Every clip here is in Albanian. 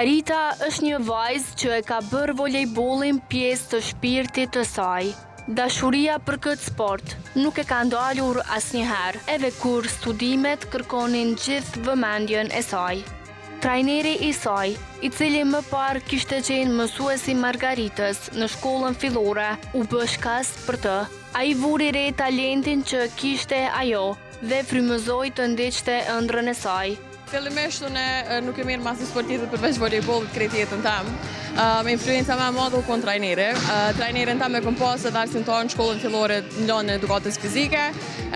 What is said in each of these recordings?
Margarita është një vajzë që e ka bërë volejbollin pjesë të shpirtit të saj. Dashuria për këtë sport nuk e ka ndalur asnjëherë, edhe kur studimet kërkonin gjithë vëmendjen e saj. Trajneri i saj, i cili më parë kishte qenë mësues i Margaritës në shkollën fillore, u bë shkas për të. Ai vuri re talentin që kishte ajo dhe frymëzoi të ndiqte ëndrrën e saj. Fillimisht unë nuk e merr me asnjë sport tjetër përveç volejbollit krejt jetën tem. Um, influenca më e madhe u kon trajneri. Uh, trajnerin tem e kom pas edhe arsimtar në shkollën fillore në landën e edukatës fizike,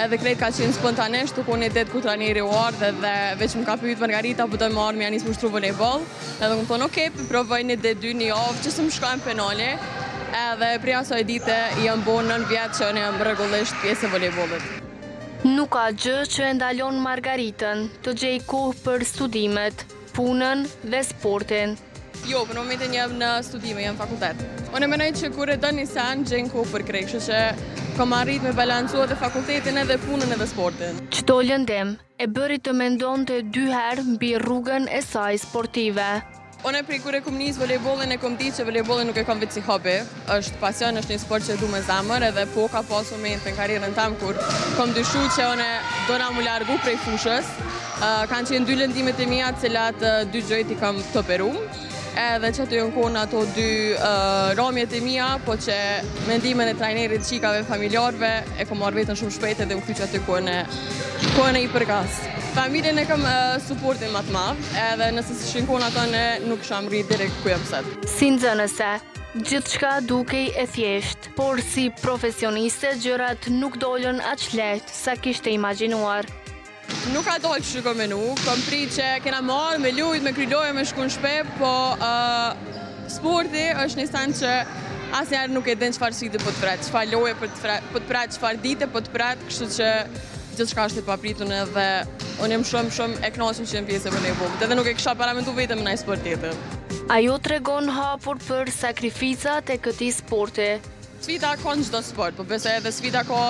edhe krejt ka qenë spontanisht, u kon një ditë ku trajneri u ardh edhe veç më ka pyet Margarita po do me ardh me ja nis me ushtru volejboll. Edhe kom thonë, ok, po provoj një ditë, dy, një javë, që s'më shkon pe nali. Edhe prej asaj dite jam bo 9 vjet që unë jam rregullisht pjesë e volejbollit. Nuk ka gjë që e ndalon Margaritën të gjejë kohë për studimet, punën dhe sportin. Jo, për momentin jam në studime, jam në fakultet. Unë menoj që kur e don një sen, gjen kohë për krejt, kështu që kam arrit me balancu edhe fakultetin edhe punën edhe sportin. Çdo lëndim e bëri të mendonte dy herë mbi rrugën e saj sportive. Unë prej kur e kom nis volejbollin e kom ditë që volejbollin nuk e kom veç si hobi, është pasion, është një sport që e du me zemër edhe po ka pas momente në karrierën tem kur kom dyshu që unë dona mu largu prej fushës. Uh, kanë qenë dy lëndimet e mia, të cilat uh, dy gjujt i kam të operum. Edhe që ato janë konë ato dy uh, ramjet e mia, po që me ndihmën e trajnerit, çikave, familjarëve, e kom marrë veten shumë shpejt edhe u kthy që aty ku unë ku unë i përkas. Familjen e kam uh, suportin më të madh, edhe nëse s'ishin kon ato ne nuk kisha mrri deri ku jam sot. Si nxënëse, gjithçka dukej e thjeshtë, por si profesioniste gjërat nuk dolën aq lehtë sa kishte imagjinuar. Nuk ka dalë qysh kom menu, kom prit që kena marrë me lujt, me kry lojë, me shku në shpi, po uh, sporti është një sen që asnjëherë nuk e din çfarë sfide po të pret, çfarë loje po të pret, po të pret, çfarë dite po të pret, kështu që gjithçka është e papritun edhe unë jam shumë shumë e kënaqur që jam pjesë e volejbollit, edhe nuk e kisha paramendu veten me ndonjë sport tjetër. Ajo tregon hapur për sakrificat e këtij sporti. Sfida ka në çdo sport, po besoj edhe sfida ka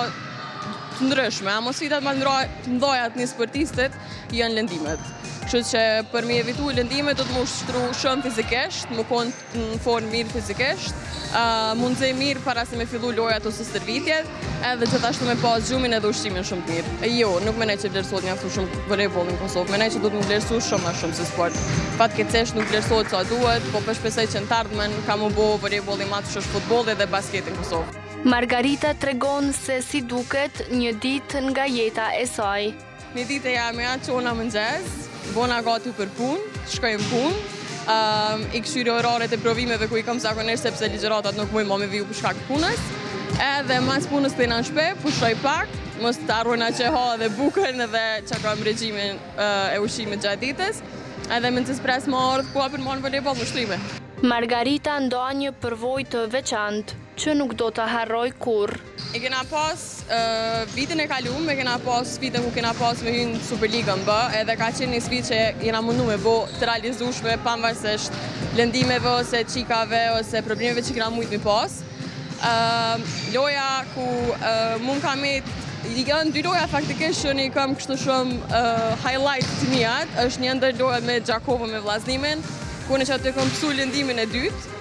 të ndryshme, ama sfidat më të mëdha të një sportistit janë lëndimet. Kështu që për me evitu lëndimet do të mu ushtru shumë fizikisht, mu kon në formë mirë fizikisht, uh, mu nxe mirë para se me fillu lojat ose stërvitjet, edhe gjithashtu me pas gjumin edhe ushqimin shumë të mirë. E jo, nuk menoj që vlerësohet mjaftueshëm volejbolli në Kosovë, menoj që duhet mu vlerësu shumë më shumë si sport. Fatkeqësisht nuk vlerësohet sa duhet, po po shpresoj që në të ardhmen ka mu bo volejbolli ma të është futbolli dhe basketi në Kosovë. Margarita tregon se si duket një ditë nga jeta e saj. Një ditë e jemja, çona mëngjes, bona gati për punë, shkoj në punë, um, i këshyri oraret e provimeve ku i kam zakonisht sepse ligjëratat nuk muj mo me viju për shkak të punës. Edhe mas punës kthehna në shtëpi, pushoj pak, mos të harrojna që ha edhe bukën edhe që kam regjimin uh, e ushqimit gjatë ditës. Edhe më pres më ardhë koha për me marrë volejboll në ushtrime. Margarita ndan një përvojë të veçantë që nuk do të harroj kurrë. E kena pas uh, vitin e kalum, e kena pas sfidën ku kena pas me hynë në Superligën B, edhe ka qenë një sfidë që jena mundu me bo të realizueshme pavarësisht lëndimeve ose çikave ose problemeve që kena mujt me pas. Uh, loja ku uh, mu m'ka met janë dy loja faktikisht që unë i kam kështu shumë uh, highlight të mijat, është një ndër loja me Gjakovën me Vllaznimin, ku në që aty kom pësu lëndimin e dytë,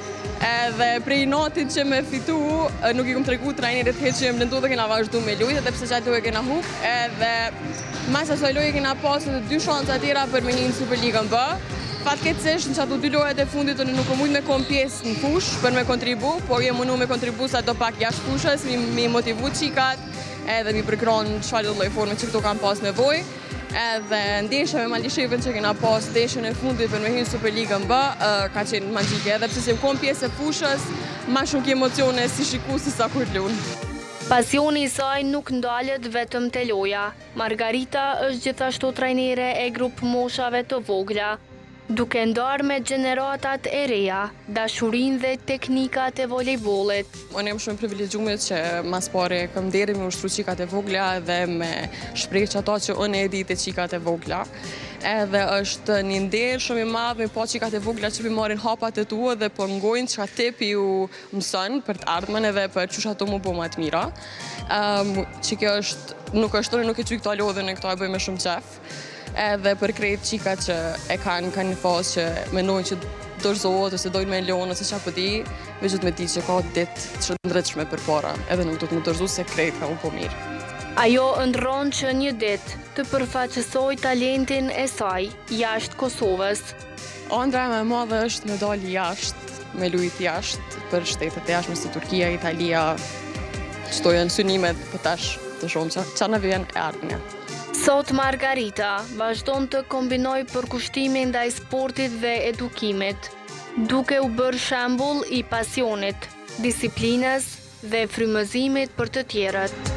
Edhe prej natit që me fitu, nuk i kom tregu trajnerit hiç që jem lëndu dhe kena vazhdu me lujt, edhe pse qatë loje kena hup, edhe mas asaj loje kena pas edhe dy shansa tjera për me hi në Superligën B. Fatkeqësisht në qato dy lojet e fundit unë nuk kom mujt me kon pjesë në fushë për me kontribu, po jem mundu me kontribu sa do pak jashtë fushës, mi, mi motivu qikat, edhe mi përkrah në çfarë lloj forme që këto kanë pas nevojë. Edhe ndeshja me Malishevën që kena pas ndeshjen e fundit për me hyrë në Superligën B, ka qenë magjike, edhe pse s'jem kon pjesë e fushës, ma shumë ki emocione si shiku se sa kur lun. Pasioni i saj nuk ndalet vetëm te loja. Margarita është gjithashtu trajnere e grup moshave të vogla, duke ndarë me gjeneratat e reja, dashurinë dhe teknikat e volejbollit. Unë jam shumë privilegjume që mas pari kam nderin me ushtru qikat e vogla dhe me shpreh që ato që unë e di te qikat e vogla. Edhe është një nder shumë i madh me pa qikat e vogla që pi marrin hapat e tu edhe po ngojnë çka ti pi u mëson për të ardhmen edhe për qysh ato mu bo ma të mira. Um, që kjo është, nuk është unë nuk e quj këto lodhje, unë këto e bëj me shumë qef. Edhe për krejt qikat që e kanë, kanë një fazë që mendojnë që dorëzohet ose dojnë me lonë ose çka po di, veç duhet me di që ka ditë të ndritshme përpara, edhe nuk duhet me dorëzu se krejt ka mu bo mirë. Ajo ëndërron që një ditë të përfaqësojë talentin e saj jashtë Kosovës. Andra ime e madhe është me dalë jashtë, me lujt jashtë për shtetet e jashtme si Turkia, Italia, qëto janë synimet për po tash të shumë që, që na vjen e ardhmja. Sot Margarita vazhdon të kombinojë përkushtimin ndaj sportit dhe edukimit, duke u bërë shembull i pasionit, disiplinës dhe frymëzimit për të tjerët.